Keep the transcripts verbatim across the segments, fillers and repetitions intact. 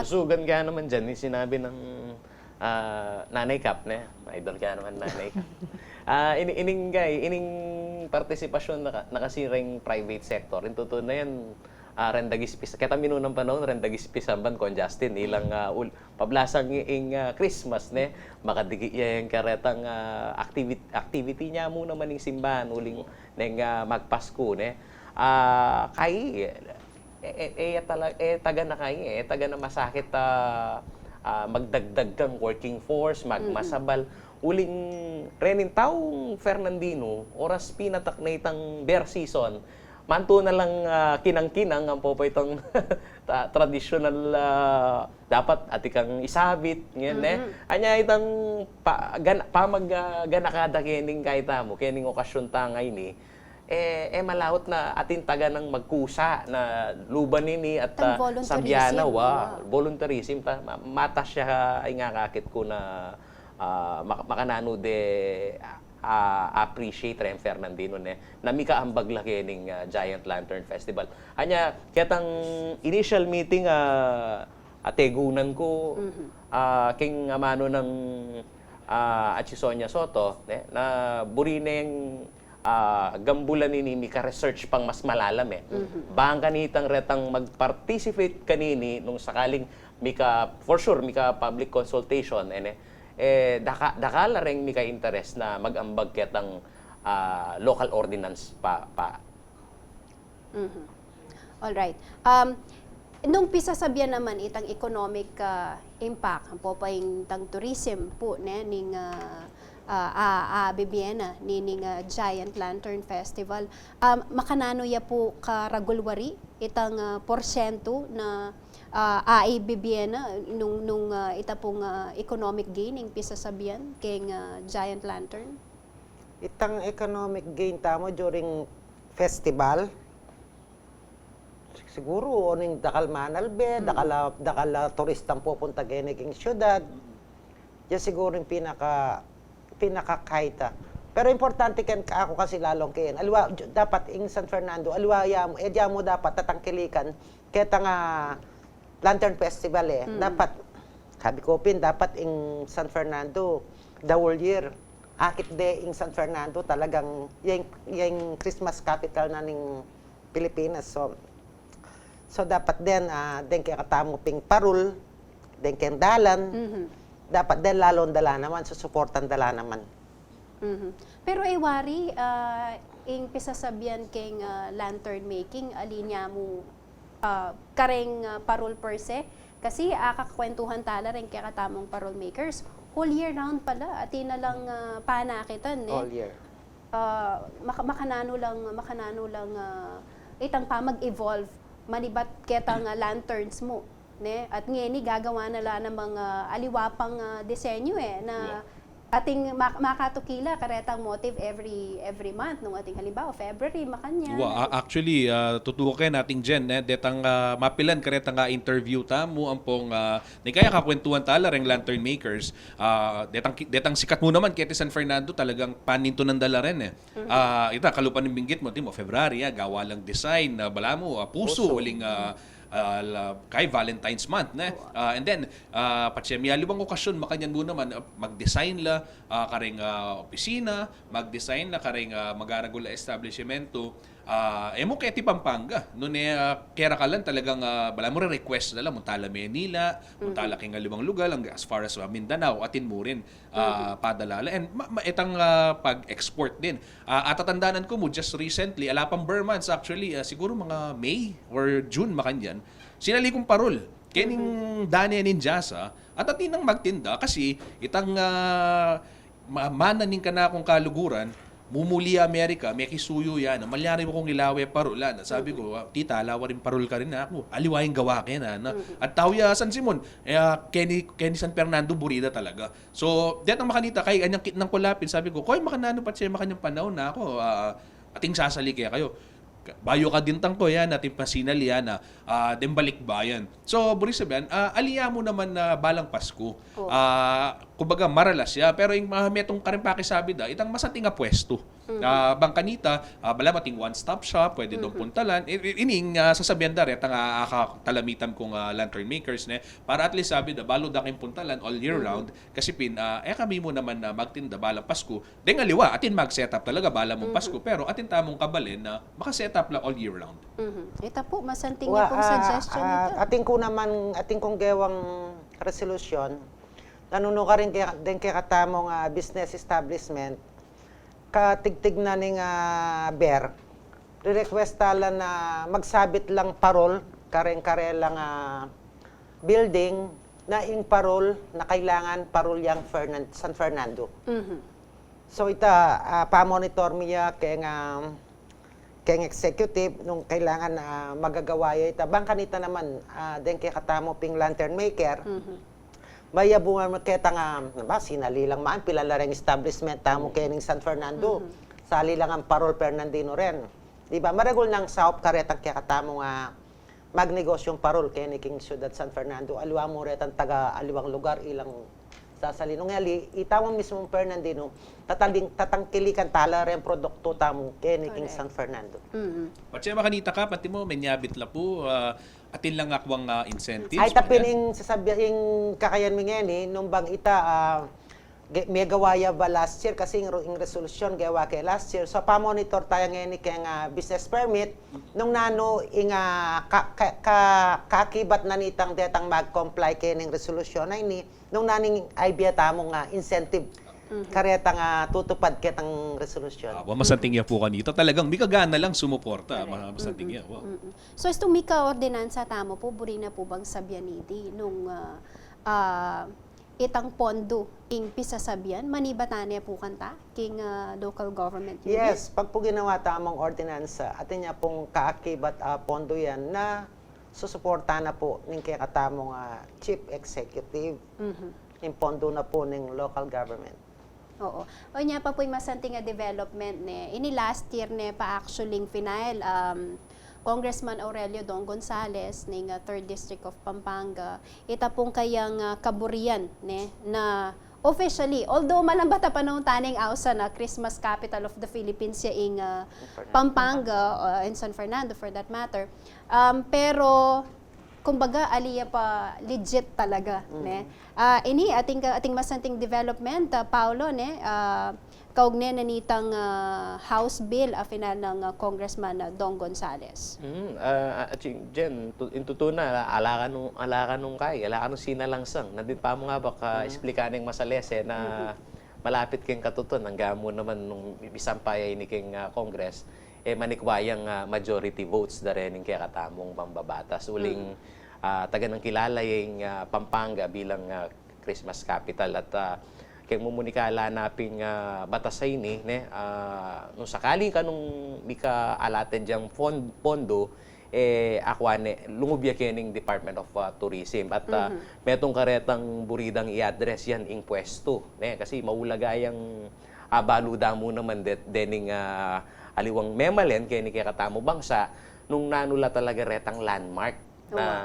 Sugan kaya naman dyan, yung sinabi ng, ah, Nanay Cap, ne? Idol kaya naman Nanay Cap. Ah, ini-, ining kay, ining partisipasyon na ka-, na kasi ring private sector. Yung totoo na yan, ah, rendagis pis-, kaya minunang panahon, rendagis pisamban kon Justin, ilang, ah, ul-, pablasang ing, ah, Christmas, ne? Makadikit ya yung karetang, ah, activity, activity nya mu naman ing simbahan, uling neng, ah, magpasko, ne? Ah, kay, e, e, e, tala-, e, taga na kay, e, taga na masakit, ah, ah, magdagdag kang working force, mag-, Mm-mm. masabal. Uling rening taung Fernandino, oras pinatak na itang beer season, mantu na lang, ah, kinang-kinang ang popoy itang ta-, tradisyonal, ah, dapat atin kang isabit, ngayon, eh. Mm-mm. Anya itang pa-, gan-, pamag-, ah, ganakada kening kaita mu, kening okasyon ta ngayni, eh, eh, malaut na atin taga nang magkusa na luban ini at, Tang ah, volunteerism, sabiana, wa, wa. Volunteerism, ta, ma-, matas ya, ay nga kakit ku na, ah, mak-, makananu de, ah, appreciate reng Fernandino, ne, na mikaambag la kening, ah, Giant Lantern Festival. Anya, ketang initial meeting, ah, ategunan ku, Mhm. ah, king amanu nang, ah, Atchison Soto, ne, na buri neng, ah, gambulan ini mika-research pang mas malalam, eh. Mhm. Bang kanitang retang mag-participate kanini nung sakaling mika, for sure, mika public consultation, eh, ne, eh, daka-, dakal la reng mika-interest na mag-ambag ketang, ah, local ordinance pa, pa. Mhm. Alright. Um, nung pisasabian naman itang economic, ah, impact, ang popoy itang tourism pu, ne, ning, ah, ah, ah, ah, bibiena, ni, ning, ah, Giant Lantern Festival. Um, makananu ya pu karagul wari itang, ah, porsyentu na, ah, aibibiena nung, nung, ah, ita pung, ah, economic gain ing pisasabian keng, ah, Giant Lantern? Itang economic gain tamu during festival, siguru, oning dakal manalbe, Mm. dakal a, dakal a turistang pupunta keni king syudad. Yan siguru ing pinaka, pinakakaita. Pero importante ken aku kasi lalong ken. Aliwa, dapat ing San Fernando, aliwa ya mu, e, ya mu dapat tatangkilikan ketang, ah, Lantern Festival, eh. Mm. Dapat, sabi ku pin, dapat ing San Fernando, the whole year, akit de ing San Fernando, talagang, yang, yang Christmas capital na ning Pilipinas. So, so dapat den, ah, deng kekatamu ping parul, deng keng dalan, Mhm. dapat den lalong dala naman, susuportan dala naman. Mhm. Pero e wari, ah, ing pisasabian keng, ah, lantern making, ali nya mu, ah, kareng, ah, parul per se? Kasi, ah, kakwentuhan tala reng kekatamung parul makers, whole year round pala, atin na lang, ah, panakitan, eh. All year. Ah, maka-, makananu lang, makananu lang, ah, itang pamag-evolve, manibat ketang, ah, lanterns mu, ne? At ngeni, gagawa na la namang, ah, aliwa pang, ah, disenyo, eh, na Yeah. ating ma-, makatukila karetang motive every, every month, nung ating halimbawa, February, makanyan. Wa, a-, actually, ah, tutuken atin, Jen, eh, detang, ah, mapilan karetang, ah, interview tamu, ampong, ah, ni kaya kakwentuhan tala reng lantern makers, ah, detang ki-, detang sikat mu naman, keti San Fernando, talagang panintunan da la ren, eh. Mhm. Ah, ita, kalupa ning binggit mu, timo, February, ah, gawa lang design, ah, balamu, ah, pusu, Pusu. uling, ah, ah, la-, kay Valentine's month, ne? Oo. Ah, and then, ah, patse miyaliwang okasyon, makanyan mu naman, ah, mag-design la, ah, kareng, ah, opisina, mag-design la kareng, ah, magaragul a establisimento. Ah, e mu keti Pampanga, nune, ah, kerakalan talagang, ah, balamu re-request na la, munta la Manila, munta la Mhm. keng aliwang lugal, ang, as far as, ah, Mindanao, atin mu rin, ah, Mhm. padala la. And ma-, ma-, itang, ah, pag-export din. Ah, atatandanan ku mu, just recently, ala pang ber months, actually, ah, siguro mga May or June, makanyan, sinali kung parul kening Mhm. dane ning dyasa, at atin nang magtinda, kasi itang, ah, ma-, mana ning kanakung kaluguran, mumuli Amerika, mekisuyu ya, na malyari mu kung ilawe parul, a, na. Sabi Mhm. ku, "Ah, tita, ala waring parul karin, a." Aku, "Aliwa ing gawa ke na, na." Mhm. At tau ya San Simon, eh, ah, keni, keni San Fernando, buri da talaga. So, detang makanita, kay anyang kitnang ku la pin, sabi ku, "Koy, makananu patse makanyang panaun na aku, ah, ating sasali kekayu." Bayu ka din tang ku yan, ating pasinali yan, ah, ah, deng balikbayan. So, buri sabian, ah, ali ya mu naman na balang Pasko. Oo. Ah, kumbaga, maralas ya. Pero ing, ah, metung karin pakisabi da, itang masanting a pwestu. Mhm. Ah, bang kanita, ah, balamu atin one-stop shop, pwede dong Mhm. puntalan. I-, i-, ining, ah, sasabian da, retang, ah, aka talamitan kung, ah, lantern makers, ne? Para at least sabi da, balu da keng puntalan all year Mhm. round. Kasi pin, ah, e kami mu naman na magtinda balang Pasku. Deng aliwa, atin mag-set up talaga, balamu Mhm. Pasku. Pero atin tamung kabalen na maka-set up la all year round. Mhm. Ita pu, masanting Wa, ya pung ah, suggestion ah, ita. Atin ku naman, atin kung gewang resolusyon, nanunu karin ke-, deng kekatamung, ah, business establishment, katigtig na ning, ah, BER, re-request tala na magsabit lang parol, kareng karelang, ah, building, na ing parol na kailangan parol yang Fernan-, San Fernando. Mhm. So ita, ah, pamonitor mi ya keng, ah, keng executive nung kailangan, ah, magagawa ya ita. Bang kanita naman, ah, deng kekatamu ping lantern maker, Mhm. mayabungan mu ketang, ah, ba, sinali lang man, pilan la reng establishment tamu Mhm. kening San Fernando. Mhm. Sali lang ang parol Fernandino ren. Di ba? Maragul nang saup karetang kekatamung, ah, magnegosyung parol keni king Syudad San Fernando. Aliwa mu retang taga aliwang lugar, ilang sasali. Nung ali, ita mu mismung Fernandino, tataling-, tatangkilikan tala reng produktu tamu keni king Correct. San Fernando. Mhm. Patse makanita ka, pati mu, menyabit la pu, ah, atin lang akwang, ah, incentives, Ay, tapi ganyan. Ning sasabi, ing kakayan mi ngeni, nung bang ita, ah, ge-, megawa ya ba last year, kasi ing ru-, ing resolusyon gewa ke last year. So, pamonitor taya ngeni keng, ah, business permit, nung nanu ing, ah, ka-, ka-, ka-, kakibat na nitang detang mag-comply kening resolusyon a ini, nung nanu ing ibie tamung, ah, incentive Mhm. karetang, ah, tutupad ketang resolusyon. Ah, wa, masanting ya pu kanita. Talagang mika gana lang sumuporta. Correct. Ma-, masanting Mhm. ya, wa. Mhm. So, istung mika ordinansa tamu pu, buri na pu bang sabian iti nung, ah, ah, itang pondo ing pisasabian, manibat na ne pu kanta king, ah, local government unit? Yes, pag pu ginawa tamung ordinansa, atin ya pung kaakibat a pondo yan na susuporta na pu ning kekatamung, ah, chief executive, Mhm. ing pondo na pu ning local government. Oo. O, nya pa pu ing masanting a development, ne. Ini last year, ne, pa actually ing final, um, Congressman Aurelio Dong Gonzales ning, ah, Third District of Pampanga, ita pung kayang, ah, kaburian, ne, na officially, although malambat a panaun tana ing ausan a Christmas capital of the Philippines ya ing, ah, San Fernando. Pampanga, ah, and San Fernando for that matter. Um, pero, kumbaga, ali ya pa legit talaga, Mm. ne? Ah, ini, atin ka, atin masanting development, ah, Paolo, ne? Ah, kaugne na nitang, ah, House Bill, ah, final nang, ah, Congressman, ah, Dong Gonzales. Mm, ah, ah, Ching Jen, tu-, in tutu na, ala ka nung, ala ka nung kai, ala ka nung sinalangsang. Nandin pa mu nga ba ka Mm. explika ning masalese na Mhm. malapit keng katutuan, angga mu naman nung misampa ya ini keng, ah, Congress, e manikwa yang, ah, majority votes da rening kekatamung mambabatas. Uling, Mm. ah, taganang kilala ya ing, ah, Pampanga bilang, ah, Christmas capital at, ah, keng mumunikala na pin, ah, batas a ini, ne, ah, nung sakali kanung mika-allotted yang fon-, pondo, e, akwa ne, lungub ya kening Department of, ah, Tourism. At, ah, Mhm. metung karetang buri dang i-address yan ing pwestu, ne? Kasi maulaga yang abalu da mu naman det-, dening, ah, aliwang memalen keni kekatamung bangsa, nung nanu la talaga retang landmark na Wa.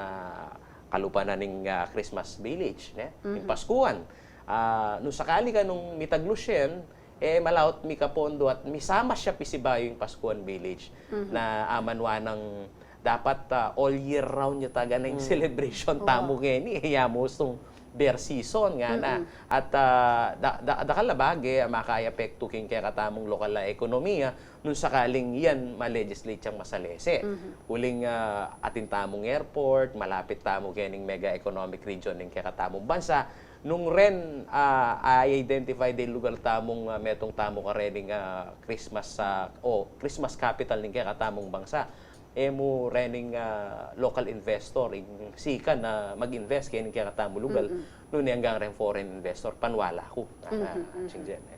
kalupa na ning, ah, Christmas Village, ne? Ing Mhm. Paskuan. Ah, nung sakali kanung mitaglusyen, e, malaut mikapondo at misama ya pisibayu ing Paskuan Village Mhm. na amanwa nang dapat, ah, all year round ya taganang Mm. celebration Wa. tamu ngeni, e, ya mu istung beer season ngana. Mm-mm. At, ah, da-, da-, dakal a bage a makaapektu king kekatamung lokal a ekonomiya nung sakaling yan ma-legislate yang masalese. Mhm. Uling, ah, atin tamung airport, malapit tamu kening mega economic region ning kekatamung bansa. Nung ren, ah, a-identify deng lugal tamung, ah, metung tamu karening, ah, Christmas, ah, o Christmas capital ning kekatamung bangsa, e mu rening, ah, local investor ing sikan na mag-invest kening kekatamung lugal, Mm-mm. nune anggang reng foreign investor, panwala ku. Ah, Mhm, mhm. Ching Jen, e.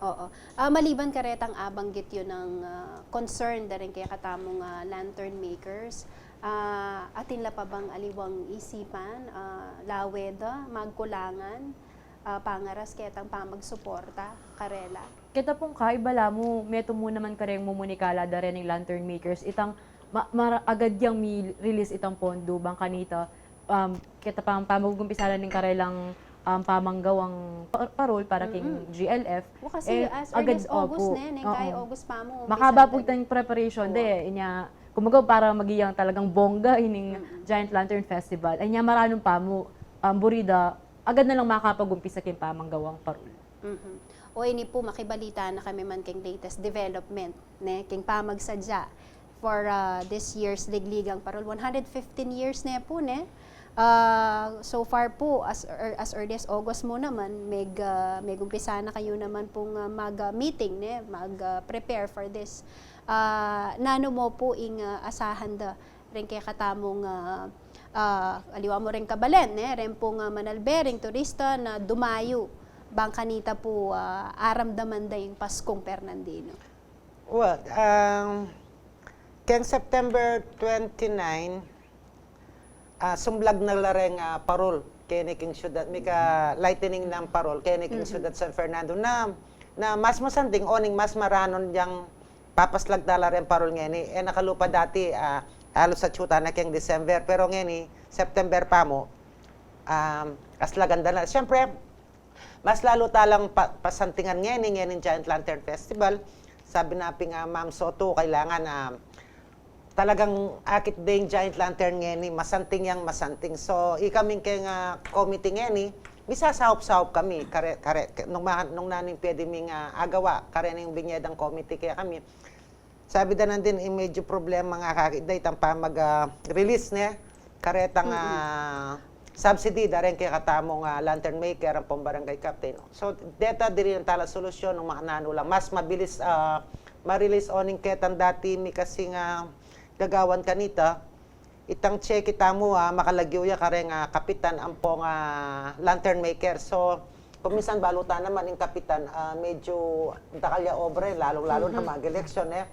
Oo. Ah, maliban karetang abanggit yu nang, ah, concern da ring kekatamung, ah, lantern makers, ah, atin la pa bang aliwang isipan, ah, lawe da, magkulangan, ah, pangaras ketang pamagsuporta karela? Keta pung kai, balamu, metung mu naman kareng mumunikala da rening lantern makers, itang ma-, mara-, agad yang mi-release itang pondo, bang kanita, um, keta pang pamagugumpisan ning karelang um, pamanggawang pa-, parol para king G L F. O, kasi as early as August ne, neng kay August pa mu, makaba po itang preparation de, inya, kumbaga para maging talagang bongga ining Giant Lantern Festival. Ay niya, maranun pa mu, um, buri da, agad na lang makapag-umpisa king pamanggawang parol. O, ini po, makibalita na kami man king latest development, ne, king pamagsadya for, ah, this year's Ligligang Parol. One hundred fifteen years ne po, ne? Ah, so far po, as, ear- as early as August mu naman, meg, ah, megumpisa na kayu naman pong, ah, mag, ah, meeting, ne? Mag, ah, prepare for this. Ah, nanu mu po ing, ah, asahan da ring kekatamung, ah, ah, aliwa mu ring kabalen, ne? Ring pong, ah, manalbe, ring turista na dumayu bang kanita po, ah, aramdaman da ing Paskung Fernandino? Well, um, keng September twenty-nine, ah, sumlag na la reng, ah, parol keni king syudad, mika-lightening nang parol keni king syudad San Fernando na, na mas masanting, oning mas maranun yang papaslag da la reng parol ngeni. E na kalupa dati, ah, alus atsu ta na keng December, pero ngeni September pa mu, um, aslagan da na. Siyempre, mas lalu ta lang pa- pasantingan ngeni, ngening Giant Lantern Festival. Sabi na pin, ah, Ma'am Soto, kailangan, ah, talagang akit deng Giant Lantern ngeni, masanting yang masanting. So, ikami keng, ah, committee ngeni, misasaup-saup kami, kare, kare, nung, ma- nung nanu ing pwede ming, ah, agawa, karening binie dang committee kekami. Sabi da nandin, ing medyo problema nga akakit da itang pamag, ah, release ne, karetang, ah, subsidy da reng kekatamung, ah, lantern maker ampong barangay captain. So, deta diri nang tala solusyon nung makananu lang. Mas mabilis, ah, ma-release oning ketang dati mi kasing, ah, gagawan kanita. Itang tseke tamu, ah, makalagyu ya kareng, ah, kapitan ampong, ah, lantern maker. So, kung minsan balu ta naman ing kapitan, ah, medyo dakal ya obra, lalung-lalu na mag-eleksyon, e.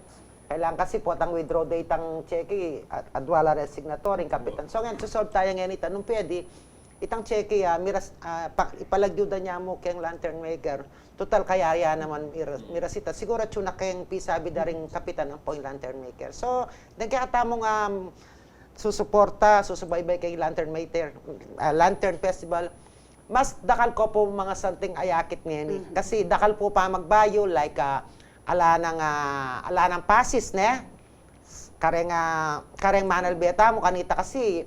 Kailangan kasi potang withdraw da itang tseke, at adwa la reng signatory ing kapitan. So, ngan susolve ta ya ngeni ita, nung pwede, itang tseke, ah, miras, ah, pa- ipalagyu da ne mu keng lantern maker. Total kaya ya naman mira- mirasita. Siguru atsu na keng pisabi da ring kapitan ampong lantern maker. So, deng kekatamung, um, susuporta, susubaybay keng lantern maker, ah, lantern festival, mas dakal ko pu mangasanting ayakit ngeni. Kasi dakal pu pamagbayu, like, ah, ala nang, ah, ala nang passes, ne? Kareng, ah, kareng manalbe tamu kanita kasi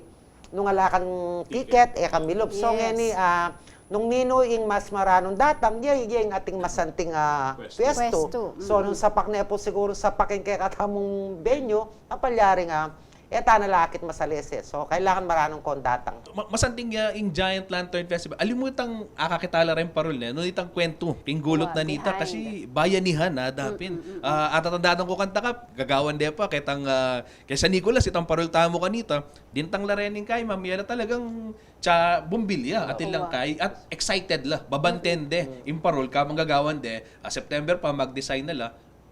nung ala kang ticket, e ka milub. So, ngeni, ah, nung ninu ing mas maranun datang, ya, ya ing ating masanting, ah, pwestu. So, nung sapak ne pu siguru, sapak ing kekatamung venue, apalyaring, ah, e ta na la akit masalese. So, kailangan maranun kong datang. Ma- masanting ya ing Giant Lantern Festival. Alimu itang akakit ta la reng parol, ne? Nung itang kwentu king gulut na nita, kasi bayanihan, a, dapin. Ah, atatandaan ku kanta ka, gagawan de pa ketang, ah, keng San Nicolas, itang parol tamu kanita. Dintang la reng kay Ma'am Yela, talagang tsa bumbilya, atin lang kay, at excited la, babanten de ing parol, kabang gagawan de, ah, September pa, mag-design na la.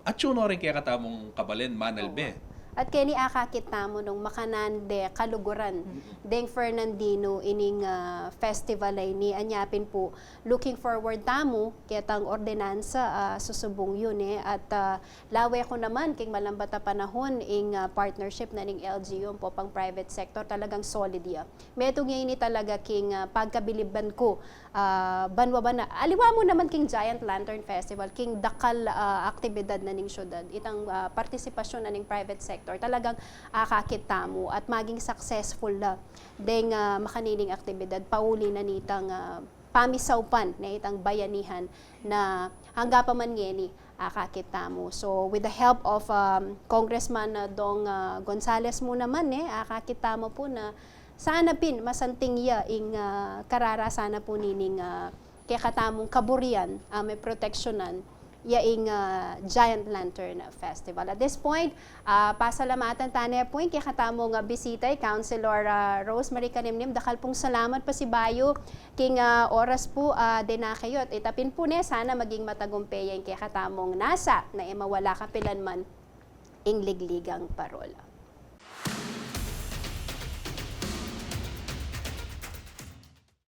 Atsu no rin kekatamung kabalen, manalbe. At keni akakit tamu nung makanan de kaluguran deng Fernandino ining, ah, festival a ini, anya pin pu, looking forward tamu ketang ordinansa, ah, susubung yu ne, at, ah, lawe ku naman king malambat a panahon ing, ah, partnership na ning L G U ampo pang private sector, talagang solid ya. Metung ya ini talaga king, ah, pagkabiliban ku, ah, banwa ba na, aliwa mu naman king Giant Lantern Festival, king dakal, ah, aktibidad na ning syudad, itang, ah, partisipasyon na ning private sector, talagang akakit tamu at maging successful la deng, ah, makanining aktibidad, pauli na nitang, ah, pamisaupan na itang bayanihan na angga pa man ngeni akakit tamu. So, with the help of, um, Congressman, uh, Dong, uh, Gonzales mu naman, ne, akakit tamu pu na sana pin masanting ya ing, uh, karara sana pu nining, uh, kekatamung kaburian, uh, me proteksyonan ya ing, uh, Giant Lantern Festival. At this point, ah, pasalamatan ta ne pu ing kekatamung, ah, bisita, i Councilor, ah, Rosemary Kanimnim. Dakal pung salamat pasibayu king, ah, oras pu, ah, dena kayu, at ita pin pu ne sana maging matagumpe ya ing kekatamung nasa na e mawala kapilan man ing Ligligang Parol.